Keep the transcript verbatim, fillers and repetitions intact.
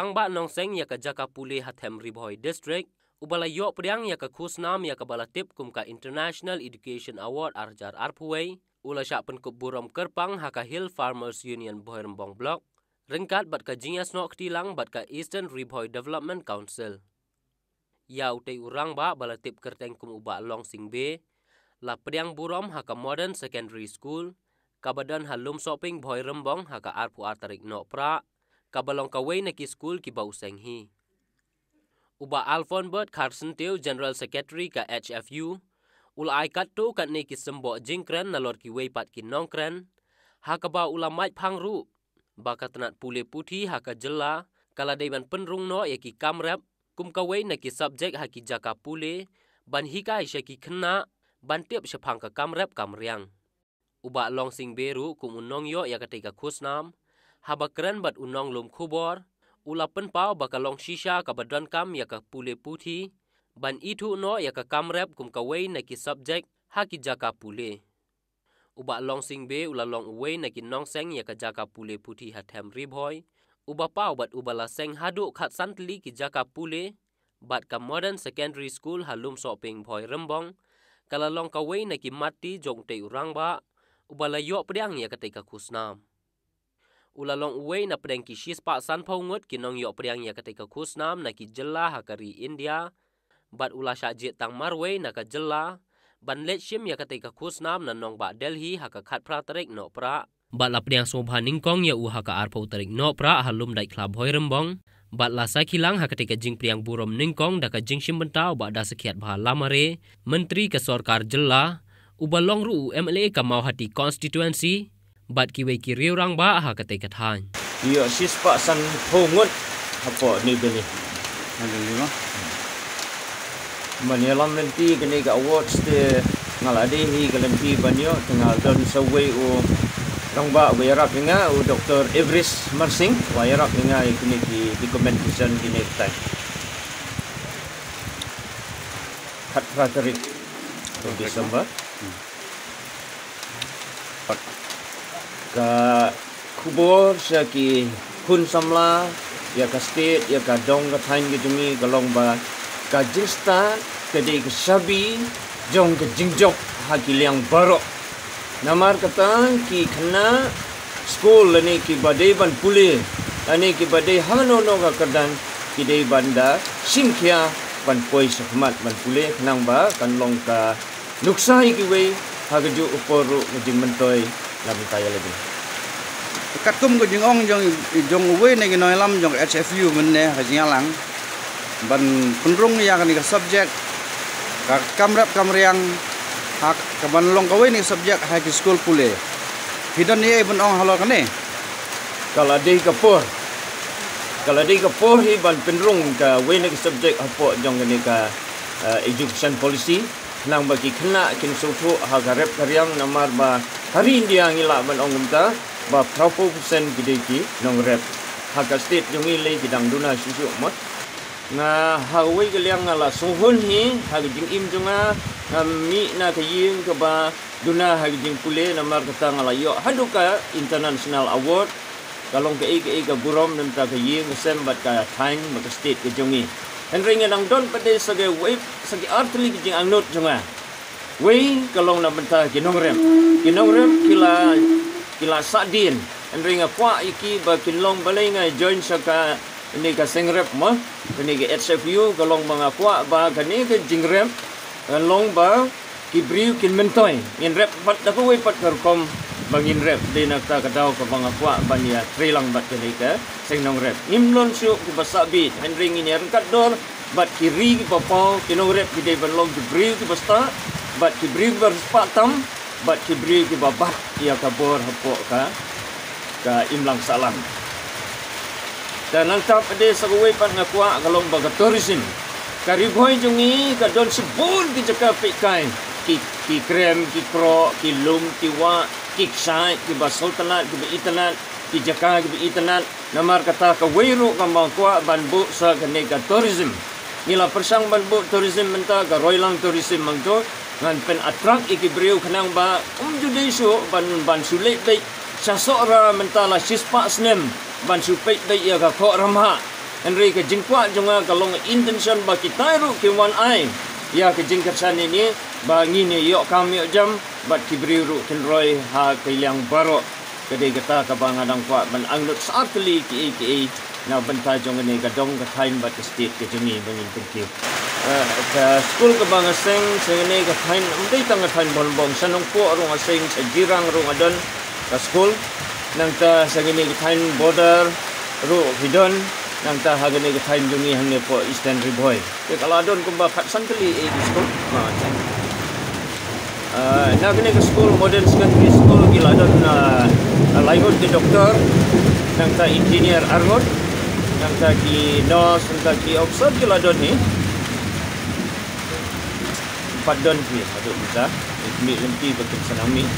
Rangbah Nongseng ïa ka jaka pule ha Them Ri Bhoi District, uba la ïoh pdiang ïa ka khusnam ïa kaba la tip kum ka International Education Award ar hajar arphew wei, u la shah pynkup burom kyrpang ha ka Hill Farmers Union Bhoirymbong Block, ryngkat bad ka jingïasnoh kti lang bad ka Eastern Ri Bhoi Development Council. Ïa utei u rangbah ba la tip kyrteng kum u Bah Longsing Bey, la pdiang burom ha ka Modern Secondary School, kaba don ha Lumsohping Bhoirymbong ha ka arphew ar tarik Nohprah, kaba long kawei na ki skul kiba u seng hi. U Bah Alphonbert Kharsyntiew, General Secretary ka H F U, u la ai katto katne ki symboh jingkren nalor kiwei pat ki nongkren, ha kaba u la mait phang ruh ba ka tnat pule puthi ha ka jylla ka la dei ban pynrung noh ïa ki kam rep kum kawei na ki subject ha ki jaka pule, ban hikai sha ki khynnah ban tip shaphang ka kam rep kam riang. U Bah Longsing Bey ruh kum u nongïoh ïa katei ka khusnam, haba kren bad u nonglum khubor, u la pynpaw ba ka long shisha kaba donkam ïa ka pule puthi ban ithuh noh ïa ka kam rep kum kawei na ki subject ha ki jaka pule. U Bah Longsing Bey u la long uwei na ki nongseng ïa ka jaka pule puthi ha Them Ri Bhoi, uba paw bad uba la seng haduh khatsan tylli ki jaka pule, bad ka Modern Secondary School ha Lumsohping Bhoirymbong ka la long kawei na ki matti jong utei u rangbah uba la ïoh pdiang ïa katei ka khusnam. U la long uwei na pdeng ki shispah sanphew ngut ki nongïoh pdiang ïa katei ka khusnam na ki jylla ha ka ri India, bad u la shah jied tang marwei na ka jylla ban leit shim ïa katei ka khusnam na nongbah Delhi ha ka khatphra tarik Nohprah. Bad la pdiang sngewbha nyngkong ïa u ha ka arphew tarik Nohprah ha Lumdaitkhla Bhoirymbong. Bad la sakhi lang ha katei ka jingpdiang burom nyngkong da ka jingshim bynta u Bah Dasakhiatbha Lamare, Myntri ka Sorkar Jylla, uba long ruh u M L A ka Mawhati Constituency, bad kiwei ki riew rangbah ha katei ka thaiñ. Ïoh shispah sanphew ngut hapoh New Delhi. Mane lam lynti kane ka awards te nga la dei hi ka lynti ban ïoh, te nga don sa uwei u rangbah uba ïarap ïa nga, u Doktor Everest Marsing, uba ïarap ïa nga ïa kine ki, ki commendation kine ki tai. Khatphra tarik December. Ka khubor sha ki khun samla ïa ka state, ïa ka dong ka thaiñ ka jong ngi ka long ba ka jingstad ka dei ka shabi jong ka jingjop ha ki liang baroh. Namar kata ki khynnah skul lane kiba dei ban pule lane kiba dei ha kano kano ka kyrdan ki dei ban da shim khia ban poi shakhmat ban pule khnang ba kan long ka nuksa ïa kiwei ha kajuh ka por ruh ka jingmyntoi na bynta ïa lade. Katkum ka jingong jong, jong uwei na ki nongïalam jong ka H F U mynne ha ka jingïalang ban pynrung ïa kane ka subject ka kam rep kam riang ha ka ban long kawei na ki subject ha ki skul pule. Phi don ei ei ban ong halor kane? Ka la dei ka por, ka la dei ka por hi ban pynrung kawei na ki subject hapoh jong kane ka, eh, education policy. Khnang ba ki khynnah kin sngewthuh ha ka rep ka riang, namar ba ha ri India ngi lah ban ong kumta ba phraphew percent ki dei ki nongrep. Ha ka state jong ngi lei ki dang duna shuh shuh mo. Nga ha kawei ka liang nga la sngewhun hi ha ka jingim jong nga, nga mih na ka ïing kaba duna ha ka jingpule, namar kata nga la ïoh haduh ka international award. Ka long kaei kaei ka burom na bynta ka ïing ka sem bad ka thaiñ bad ka state ka jong ngi. Hynrei nga dang don pat de sa kawei, sa ki ar tylli ki jingangnud jong nga. Wei ka long na bynta ki nongrep. Ki nongrep ki la, ki la sahdien. Hynrei nga kwah ïa ki ba kin long balei nga join sha kane ka seng rep mo, kane ka H F U, ka long ba nga kwah ba kane ka jingrep ka long ba ki briew kin myntoi. Ngin rep pat da kawei pat ka rukom ba ngin rep, dei na kata ka daw kaba nga kwah ban ïa trei lang bad kane ka seng nongrep. Ngim long shuh kiba sahbit, hynrei ngin ïa ryngkat dor bad ki ri kiba paw, ki nongrep ki dei ban long ki briew kiba stad bad ki briew kiba riewspah tam bad ki briew kiba bat ïa ka bor hapoh ka, ka imlang sahlang. Te nangta pat de sa kawei pat nga kwah ka long ba ka tourism. Ka Ri Bhoi jong ngi ka don shibun ki jaka peitkai, ki, ki krem, ki kroh, ki lum, ki wah, ki kshaid, kiba sngewtynnat, kiba itynnat, ki jaka kiba itynnat. Namar kata kawei ruh kaba nga kwah ban buh sa kane ka tourism. Ngi la pyrshang ban buh tourism mynta, ka Roilang Tourism mynta, ngan pyn attract ïa ki briew khnang ba um ju dei shuh ban, ban shu leit beit sha Sohra mynta la shispah snem ban shu peit beit ïa ka Khoh Ramhah. Hynrei ka jingkwah jong nga ka long intention ba kitai ruh kin wan ai ïa ka jingkyrshan ïa ngi, ba ngin ïoh kam ïoh jam bad ki briew ruh kin roi ha ka liang baroh. Ka dei kata kaba nga dang kwah ban angnud sar tylli kiei kiei na bynta jong kane ka dong ka thaiñ bad ka state ka jong ngi ba ngin pynkiew. Eh, ka skul kaba nga seng sha kane ka thaiñ, ym dei tang ka thaiñ Boinyrbong, sha Nongpoh ruh nga seng, sha Jirang ruh nga don ka skul, nangta sha kane ka thaiñ border ruh ki don, nangta ha kane ka thaiñ jong ngi hangne hapoh Eastern Ri Bhoi. Te ka la don kumba khatsan tylli eh ki skul. Ah, na kane ka skul, Modern Secondary School, ki la don, ah, laingut ki doktor, nangta engineer arngut, nangta ki nurse, nangta ki officer ki la don hi. Pat don hi haduh mynta, mih lynti ba kin sa nang mih.